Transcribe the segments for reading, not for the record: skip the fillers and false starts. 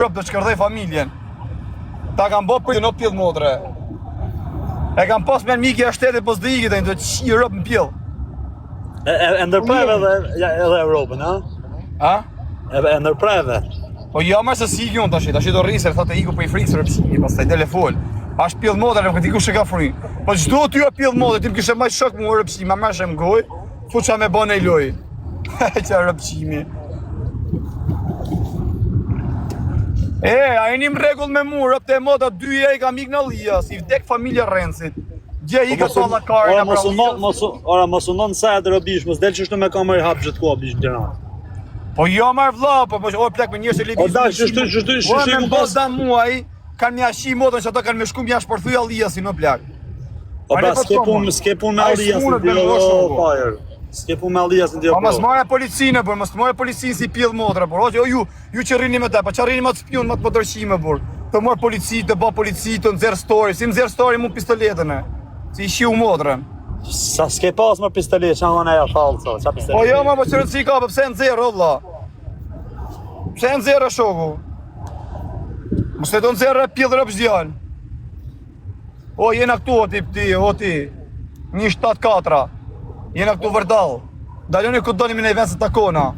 Rob do shkërdhej familjen. Ta kam bo për në pjellë motre. E kam pas me mikja e shtetit, po s'do iki tani do të qi rob në pjellë. E, e, e ndërpreve edhe, ja, edhe Europën, ha? A? E, e ndërpreve. Po jo më se si iki unë tash, tash do rri se thotë iku për i frikë së rëpsimi, pastaj del e fol. Ash pjellë motre, nuk e di kush e ka fry. Po çdo ty o pjellë motre, ti më kishe mbajt shok mua rëpsi, ma marrsh më gojë, fu ça me bën ai lojë. Qa rëpqimi. E, a jeni në rregull me mu, rëpte e mota, dy e i kam ikë në Allia, si vdek familja Rrencit. Dje i ka Po, talla karin Ora mos u ndo, mos u, ora mos u ndon sa atë robish, mos del qështu me kamerë hap gjithë kohë bish në Tiranë. Po jo marr vlla, po po o plak me njerëz që lëviz. O, dal, qështu, qështu, qështu Po i me ku pas- da muaj, kanë mja shi motrën që ato kanë me shku mja shpërthy Allia si në plak. Po Pa pra, ne po s'ke thomë. punë, s'ke punë me Ai Allias në s'mundet me dy bo o shoku. fire. S'ke punë me Allias në dy Po mos pro. marrë policinë, por mos marrë policinë si pjell motra, por o ju ju që rrini me ta, po çfarë rrini me të spiun, me të motorqime, por të marr polici, të bë polici, të nxjerr story, si nxjerr story mu pistoletën e. Si i shiu motrën. Sa s'ke pas më pistoletë, çka ngona ajo fallco, çka pistoletë. Po jo, ma po çfarë rëndësi ka, po pse nxjerr o vlla? Pse nxjerr o shoku? Mos e do nxjerr pjell rëpsh djalë. O, jena këtu, o ti, ti, o ti, 174 Jena këtu vërdall. Daloni ku doni me në vend se takona.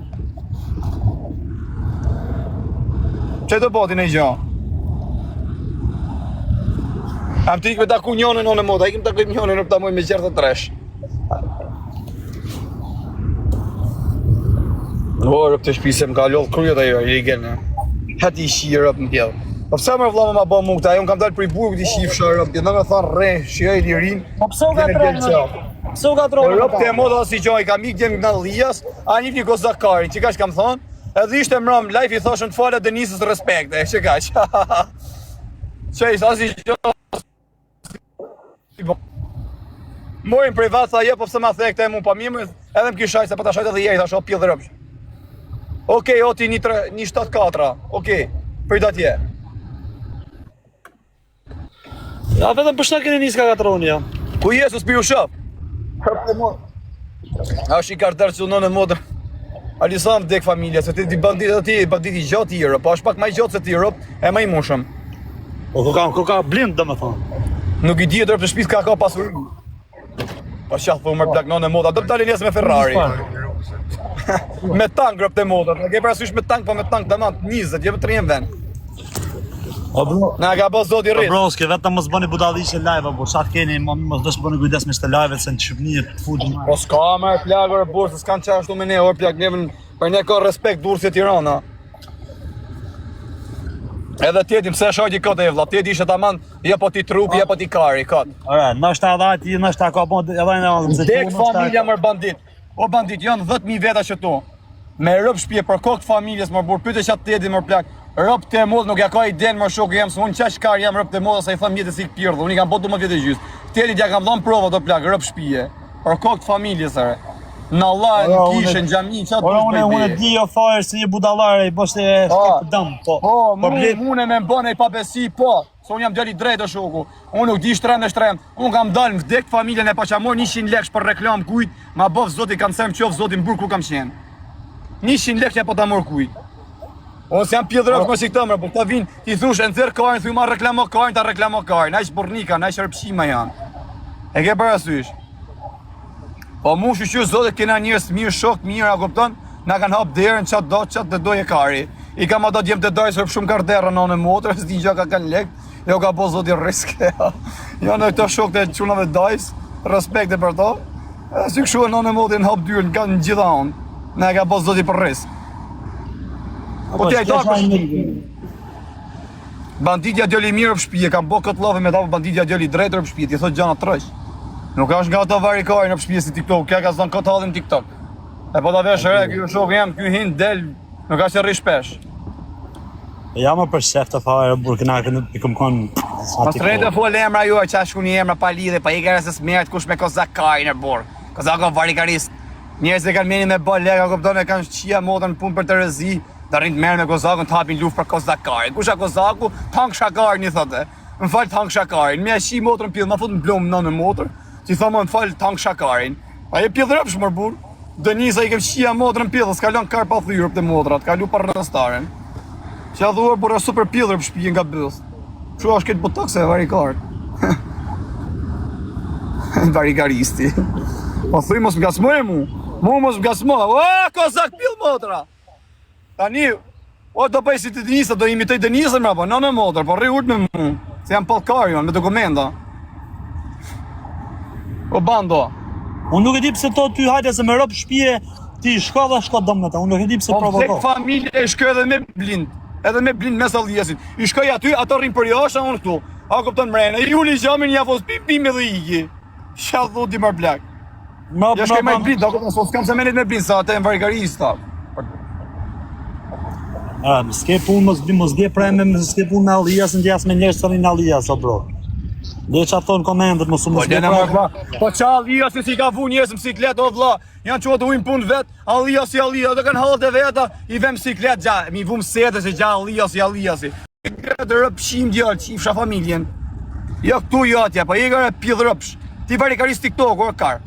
Që të boti në i gjo? Am të ikë me taku njënën onë moda, ikim taku njënën në ta moj me gjerë të tresh. O, rëp të shpisë, më ka lodhë kryet ajo, i gënë. Hati i shi rëp në pjellë. Po pse më vlla më bë mu këta, unë kam dalë prej burgut i shifsha rëp, do me thonë rre, shijoj lirin. Po pse u gatrove? Pse u gatrove? Rëp të moda si gjoj, kam ikë djem në Lias, a një një Kozakarin, që kaq kam thonë, edhe ishte mram live i thoshën të falë Denisës respekt, e që kaq. Që ishte asnjë gjë Morin privat, tha jo, po pse ma the këtë e mu pa mirë, edhe më kishaj, se po ta shajt edhe jeri, thash, o pjellë rëpsh. Okej, o ti një, tre, një 74, okej, prit atje. Ja vetëm për shta keni nis ka gatroni ja. Ku je, se s'pi u shoh? A është i kartar që nënë motër. Alisan vdek familja, se ti ti bandit aty, bandit i gjatë i po është pak më i gjatë se ti rob, e më i mushëm. Po ku ka ku ka blind domethënë. Nuk i dihet rob të shtëpisë ka ka pasuri. Po çfarë thonë më plak nënë motra, do të dalin nesër me Ferrari. me tank rob të motra, ke parasysh me tank, po me tank tamam 20, jo 30 vend. O bro, Na ka bë zoti O rrit. bro, s'ke vetëm mos bëni budalliqe live apo çfarë keni, mo- mos do të bëni kujdes me këtë live se në Shqipëni të futin. Po s'ka më plak or burr, se s'kan çfarë ashtu me ne, or plak neve për ne ka respekt Durrësi e Tirana. Edhe tjeti, pse e shajti kot e vlla, tjeti ishte taman, jo po ti trupi, jo po ti kari, kot. Ora, ndoshta edhe aty, ndoshta ka bën edhe në se Dek familja mër bandit. O bandit, janë 10000 veta që tu. Me rob shtëpi për kokë të familjes mër burr, pyete çat tjeti mër plak. Rob të modh nuk ja ka iden mër shoku jam, se unë çaq kar jam rob të modh sa i them jetës ik pirdh. Unë i kam bërë 12 vjet e gjys. Tjetit ja kam dhënë prova do plak, rob shtëpie. Për kokë të familjes ore. Në Allah, në Ora, unë- kishë, në xhami, çfarë Ora dush unë bëj unë be. di jo fare si një budallar i bësh e Po. shkop dëm, po. Po, po mu, blet mune me mbën e pa besi, po. Se unë jam djali i drejtë o shoku. Unë nuk di shtrem e shtrem. Unë kam dalë në vdek familjen e paça marr 100 lekësh për reklam kujt, ma bëf zoti kancer më qof zoti në burg ku kam qenë. 100 lekësh ja po ta marr kujt. Unë s'jam pjedhrëf më si këta mërë, po këta vinë, ti thush e nxjerr karin, thuj ma reklamo karin, ta reklamo karin, aq burrnika, aq rëpshima janë. E ke parasysh? Po mu shyqyr zotit kena njerëz të mirë, shok të mirë, a kupton? Na kanë hap derën, çat do, çat të doje kari. I kam ato djem të dajës për shumë karterë në në motër, s'di gjë ka kanë lek. Jo ka bo zoti risk. Janë këto shokët e çunave dajës, respekte për to. E si kështu në në motër në hap dyerën kanë në gjitha anë. Na e ka bo zoti për risk. Po ti ai do për Banditja djali i mirë për shtëpi, e kam bë këtë llafë me ta, po banditja djali i drejtë për shtëpi, ti thot gjëna troq. Nuk është nga ato varikari në shtëpi si TikTok, kja ka zënë këtë hallin TikTok. E po ta vesh re, ky shoku jam, ky hin del, nuk ka që rri shpesh. Ja më për shef të fare burr këna kënë i kom kon sa Mos rrejtë fol emra ju, që shku një emra pa lidhje, pa i kërë se s'merret kush me kozakaj në burr. Kozako varikarist. Njerëzit e kanë meni me bë leka, kupton, e kanë qia motrën punë për të rëzi. Do rrinë të merren me kozakun të hapin luftë për kozakarin. Kush a kozaku? Të shakarin i thotë. Më fal të hang shakarin. Më ja shi motrën pill, ma fut në blom nënë motër. Ti thonë më fal të hang shakarin. A je pill rëpsh mor burr. Denisa i kem qia motrën pill, s'ka lënë kar pa thyrë të motrat, ka lu për rrestaren. Qa dhua, burra super pjellër për shpije nga byth. Kështu është këtë botox e varikar. Varikaristi. Po thuj mos më ngacmoj mu. Mu mos më ngacmo. O, kozak pill motra. Tani, o do bëj si të Denisa, do imitoj Denisën mbrapa, nënë motër, po rri ult me mu, se jam pallkar jon me dokumenta. O bando. Unë nuk e di pse to ty hajde se me rob shtëpie ti shko dhe shko dëm me ta. Unë nuk e di pse Po vdek provoko. familje e shkoj edhe me blind, edhe me blind mes alliasit. I shkoj aty, ato rrin për jashtë, unë këtu. A kupton mrena, i uli xhamin, ja fos pim pim edhe iki. Qa thu ti mër plak? Më Ja shkoj me blind, a kupton, sot s'kam se menit me blind, sa atë e vargarista. Ah, s'ke punë mos mos bje pre me s'ke punë me Allias, ndje as me njerëz të rrinë Allias, o bro. Dhe çfarë thon komentet, mos u Po mos bje lena pre. më vlla. Po qa Allias si ka vu njerëz në bicikletë o vlla. Janë çuat ujin punë vet, Allias si Allias, do kanë hallet e veta, i vëm bicikletë gja, mi vum sedë se gja Allias si Allias. Bicikletë rëpshim djalë, qifsha familjen. Jo këtu jo atje, po i gara pidh rëpsh. Ti vari karis TikTok o kar.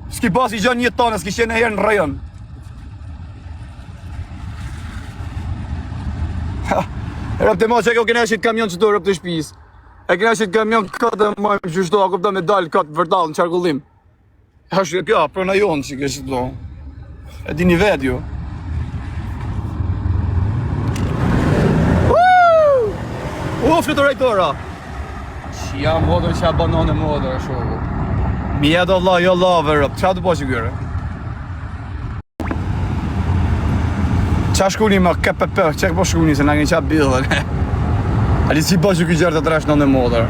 S'ki pasi gjë një tonë, s'ki qenë herë në rajon. Rëp të mos që kjo kena shit kamion që do rëp të shtëpisë. E kena shit kamion këtë më gjyshto, a kupton me dal kot vërtall në qarkullim. Është kjo prona jonë që kështë do. E dini vetë ju. U, fluturoj dora. Qia motër që banon e motër, shoku. Mi e do vlla, jo lave, rëp. Qa të po që kyre? Qa shkuni më KPP, që po shkuni se na keni qa billën. Ali si po që ky gjerë të tresh në në motër.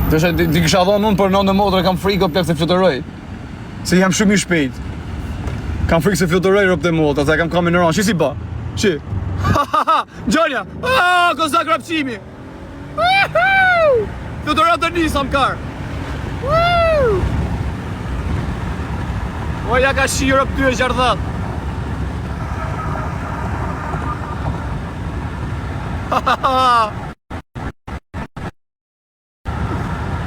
Dësha, di, di kisha dhonë unë për në në motër, kam frikë o plak se fluturoj. Se jam shumë i shpejt. Kam frikë se fluturoj robt e motër, se kam kamin në ranë. Shi si ba? Shi. Ha ha ha! Gjonja! Ah, kozak rapçimi! Fluturon të nisa më kar. O ja ka shirë për ty e gjardhat.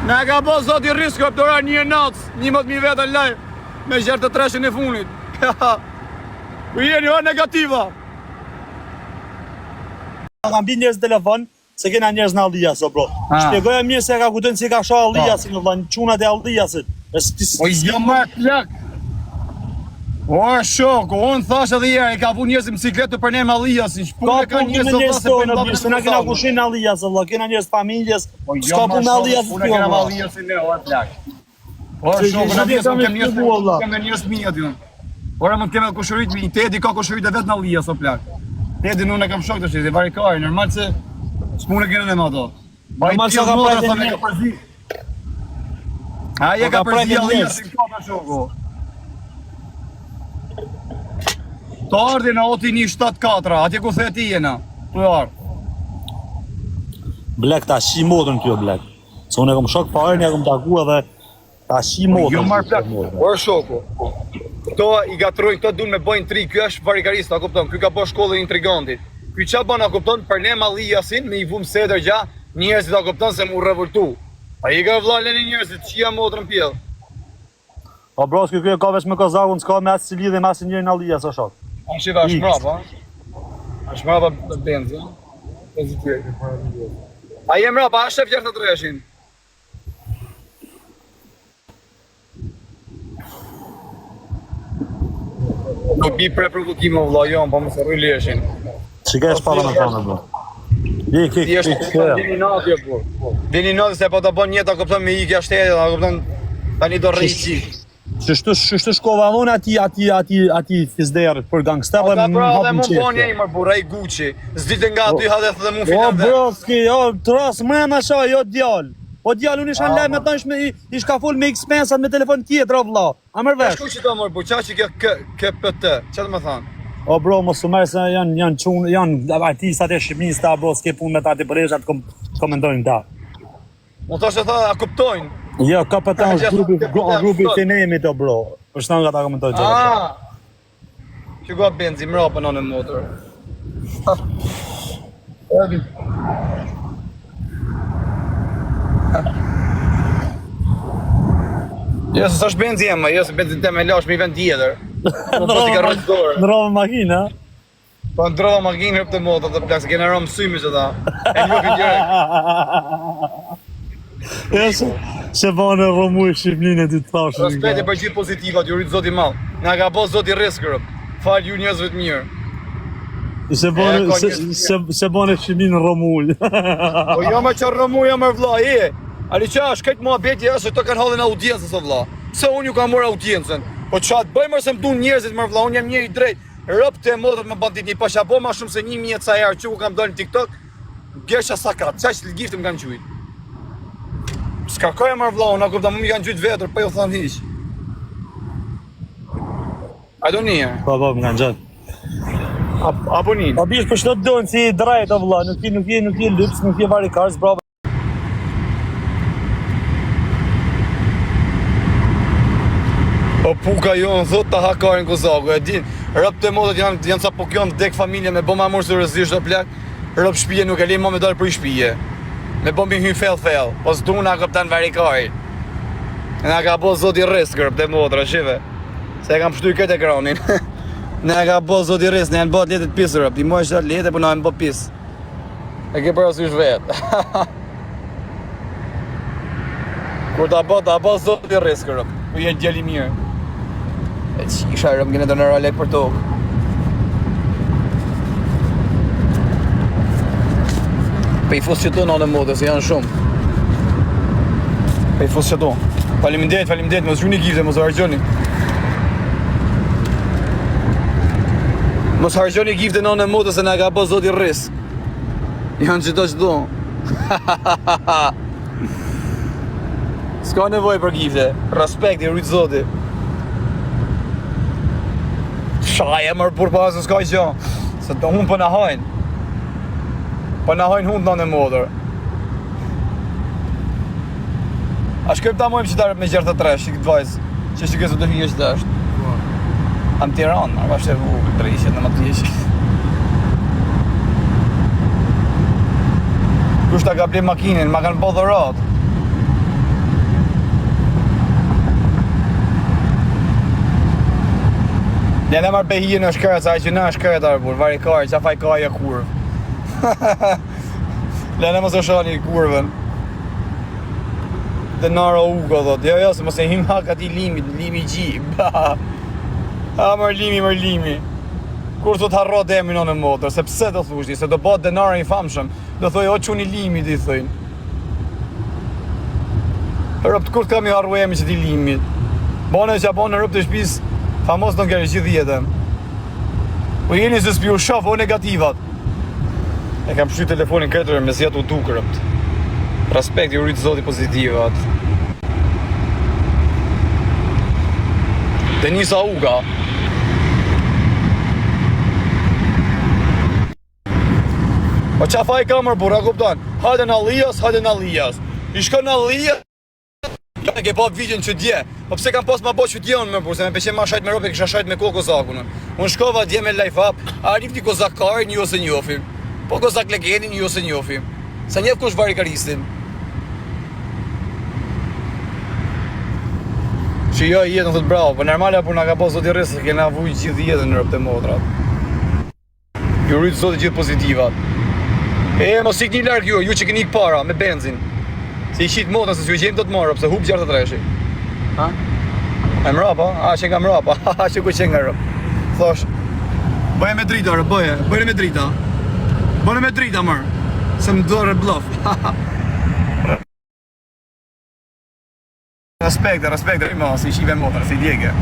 Na ka bo zoti rrisk për ora një e natës, 11.000 veta në live, me gjerë të treshin e funit. Ku jeni, o negativa? Kam bi njerëz në telefon, se kena njerëz në Allias, o bro. Shpjegoja mirë se e ka kujtojnë se i ka sha Alliasin, o vlla, çunat e Alliasit. E s'ti Po jo më plak. O shok, unë thash edhe herë, e ka vu njerëz në bicikletë për ne me Alliasin. Ka Punë ka punë me njerëz njerëz vlla se tonë, bëjnë o bir, se na kena kushin në Allias, o vlla, kena njerëz familjes, Po jo s'ka më punë me shok, Alliasin, punë o kena me vlla. Alliasin ne, o plak. O Se shok, gjithë na vjes kam mund kem njerëz, shpjegu, o vlla. kem njerëz mi aty unë. Ora mund kem edhe kushurit mi, Tedi ka kushurit e vet në Allias o plak. Tedi unë e kam shok tash, i vari kari, normal se s'punë kena ne me ato. Ba i Normal se pjellë ka motra prejtë sa me njerëz. ka përzi. A je Po ka ka përzi prejtë Alliasin njerëz. kota shoku. Të ardhi në oti 174, atje ku the ti jena. Tu ardh. Blek ta shi motrën kjo blek. Se unë e kam shok fare, ja kam taku edhe ta shi Po motrën. jo marr plak, or shoku. Këto i gatrojnë, këto duan me bëjnë tri, ky është varikarist, a kupton? Ky ka bë shkollën intrigantit. Ky ça bën, a kupton? Për ne Malliasin me i vum sedër gja, njerëzit a kupton se mu revoltu. A i ka vlla leni njerëzit, qia motrën pjell. Po bro, ky ky e ka veç me Kozakun, s'ka me asë lidhje me asë njërin Allias, o shok. A shiva është mrapa. Është mrapa benzi. Benzi tjetër. A je mrapa, a shef 63-shin? Nuk bi pre provokime o vlla jon, po mos e rri leshin. Që ke shpalla me thonë, bro. Je, ke, Ti ke, është ke. dini natë jo burr. Dini natë se po ta bën jeta kupton me ikja shtetit, a kupton tani do rri çik. Qështu, qështu shkova dhe unë ati, ati, ati, ati fizderët për gangster Po dhe ta më bra hap dhe në mu qefje. bon një mër burr, ai Gucci. S'dilte nga aty hade dhe mu O filan vet. bro, s'ki, o, tras, mrena sha, jo djalë. Po djalë, unë isha në lajm me thonë, me, ish ka fol me X5-at me telefon tjetër, o vlla. A merr vesh? Shku që do mër burr, qa që kjo K KPT, ç'a do të thonë? O bro, mos u merr se janë janë çun, janë artistat e Shqipërisë ta bro, s'ke punë me ta ti përreshat kom, komentojnë ta. Unë thashë tha, a kuptojnë? Jo, KPT është grupi grupi i Finemit o bro. Është nga ta komentojnë gjëra. Ah. Që gua benzi mrapa në në motor. Erdhi. Jo, se s'është benzi ema, jo se benzi tem e lash me i vend tjetër. Ndrova dorë. Ndrova makinë, ha? Po ndrova makinë robt e motrës dhe plak se kena rëmë symi që ta. E një këtë gjërë. Ja se se bane rrëmuj Shqipninë e ty të thashë. Respekte për gjithë pozitivat, ju rrit zoti madh. Na ka bo zoti rrisk rob. Fal ju njerëzve të mirë. Se bane se se, se bane Shqipninë rrëmuj. Po jo më që rrëmuj më vlla, e. Ali qa është këtë muhabeti është se të kanë hallin audiencës o vlla. Pse unë ju kam marrë audiencën? Po ça të bëj më se më duan njerëzit më vlla, unë jam njeri i drejtë. Robt e motrës më bandit një pasha bo ma shumë se 1000 e ca herë që ku kam dalë në TikTok. Gesha sakat, qaq gifte më kanë gjujt. S'ka koja mërë vlla, unë kupta, më kanë gjujt vetër, pa ju thonë hiq. A do një? Po, po, më kanë gjatë. Apo një? Po bish për çdo të dojnë si i drejtë o vlla, nuk je nuk je nuk je lyps, nuk je varikars, bravo. O puka jo në thot të hakarin kozaku, e din, robt e motrës janë, janë sa po kjo në dek familje me bo ma mërë seriozisht o plak, rob shpije nuk e lejnë mo me dalë për shpije, me bo mi hy fell fell, po s'duna kupton varikarin. Na ka bo zoti rrisk, robt e motrës, shive, se e kam pshty këtë ekranin. Na ka bo zoti rrisk, në janë bo atletet pis, rob, i mojë atlete, po na janë bo pis. E ke parasysh vetë. Kur ta bë, ta bë zoti rrisk rob. Po je djalë i mirë. E qisha rob kene të nëra lek për tokë. Po i fus qëtu në në motë, se janë shumë. Po i fus qëtu. Faleminderit, faleminderit, mos gjuni gifte, mos harxhoni. Mos harxhoni gifte në në motë, se na ka bë zoti rrisk. Janë qëto qëto. S'ka nevojë për gifte. Respekt i rujt zoti. Shaje mërë burr pa se s'ka gjë. Se të hunë po na hajnë. Po na hajnë hunë në në motër. A shkojmë ta mojmë qytarët me 63, shik të vajzë, që shikë se do hyjë që është. Po. A në Tiranë, a është e vogël, drejqe në më të jeqë. Kush ta ka ble makinën, ma kanë bo dhuratë. Ja ne marrë behije në shkret, sa që në shkret, arë, vari karë, qa faj ka e kurvë. Lene mos e shani kurvën. Dhe nara uga, thot. Jo, jo, se mos e him hak ati limit, limi gji. A, mër limi, mër limi. Kur thot harrot emrin në motër, se pse do thush ti, se do bëhet denara i famshëm. Do thoj, o çuni limit, i thojnë. Robt kur të kam i harru emrin që ti limit. Bane që bane robt e shtëpisë, famos do ngerë gjithë jetën. Po jeni se s'pi u shoh o negativat. E kam shty telefonin këtë me zjetë u duk robt. Respekt ju rrit zoti pozitivat. Denisa Uga. Po qa faj ka mërë burra, kupton? Hajde në Allias, hajde në Allias. I shkon në Allias, Ja, e ke pa videon që dje. Po pse kam pas ma bo që dje unë më burr, se me pëlqen ma shajt me robe, kisha shajt me kohë kozakun. Unë shkova dje me live up, a rifti kozakarin ju ose njofim. Po kozak legenin ju ose njofim. Sa njeh kush varikaristin. Që jo jetën thot bravo, po normale po na ka bo zoti rrisk, se kena vuj gjithë jetën në robt e motrat. Ju rrit zoti gjithë pozitivat. E mos ikni larg ju, ju që keni ik para me benzin. Se i qit motrën se s'ju gjejmë dot më, pse hup 63-shi. Ha? E mrapa, a që nga mrapa, ha që ku që nga rob. Thosh, bëje me drita, rob, bëje, bëje me drita. Bëje me drita, mër, se më dorë bluff. Respekt, respekt, rima, si shive motra, si djege.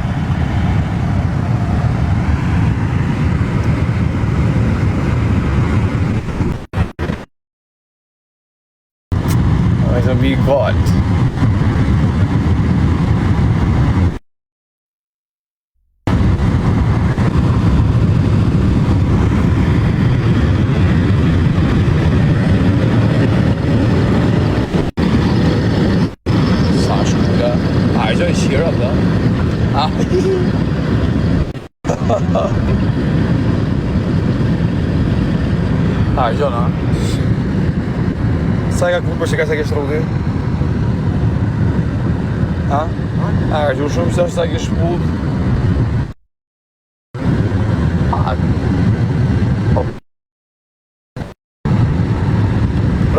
It's a big vault. Sa shkuga? A e gjoj shira, po? A? A e gjoj, a? Sa e ka kur për që ka sa kesh rrugë? Ha? A e gjoj shumë, sa sa kesh shput?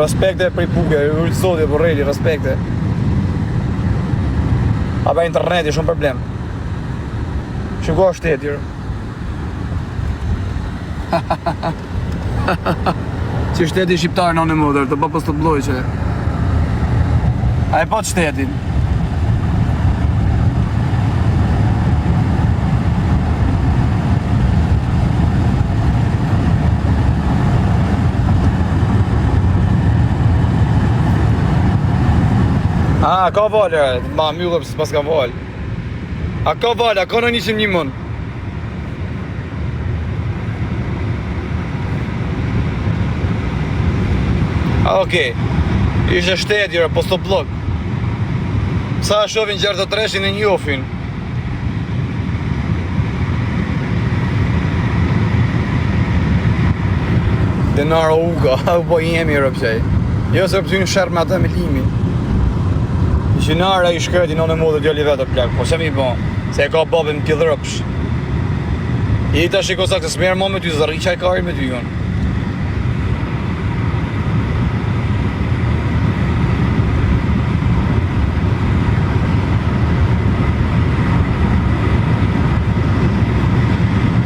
Respekte prej Puke, ju rujt zoti, po rreli, respekte. A ba interneti, shumë problem. Shiko shteti, Që shteti shqiptar në në motër, të bëpës të bloj që. A e po të shtetin? A, ka valë, ma mbyllë pësë pas ka valë. A ka valë, a ka në një një mund? A, okej. Ishte shteti, ore, postobllok. Sa e shohin 63-shin e njofin. Denaro Uka, u po jemi rëpqej. Jo se pëtynë sherr me atë me limin. Gjinara i shkreti në në modë djali vetë plak, po se mi bo, se e ka babën në pjedhrëpsh. I ta shiko sa këtë smerë mo me ty, zërri qaj kari me ty, jonë.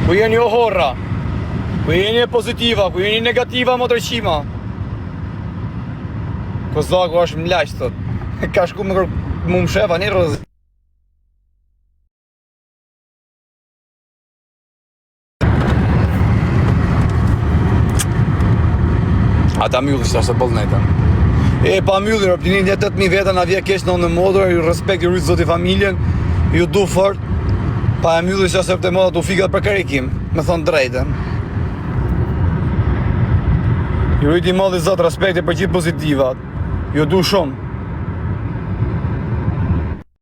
Ku jeni o horra? Ku jeni e pozitiva? Ku jeni negativa motërqima? Kozaku është mlaq thot. Ka shku me kërku mu mshefa një rrëz. Ata mylli që është e bëllë netën. E pa mylli, rëp, një 8000 veta na vje keq në në modër, ju respekt, ju rujt zoti familjen, ju du fort. Pa e mylli që është e modër, du fikat për karikim, me thonë drejtën. Ju rujt i madhi zot, respekte për gjithë pozitivat. Ju du shumë.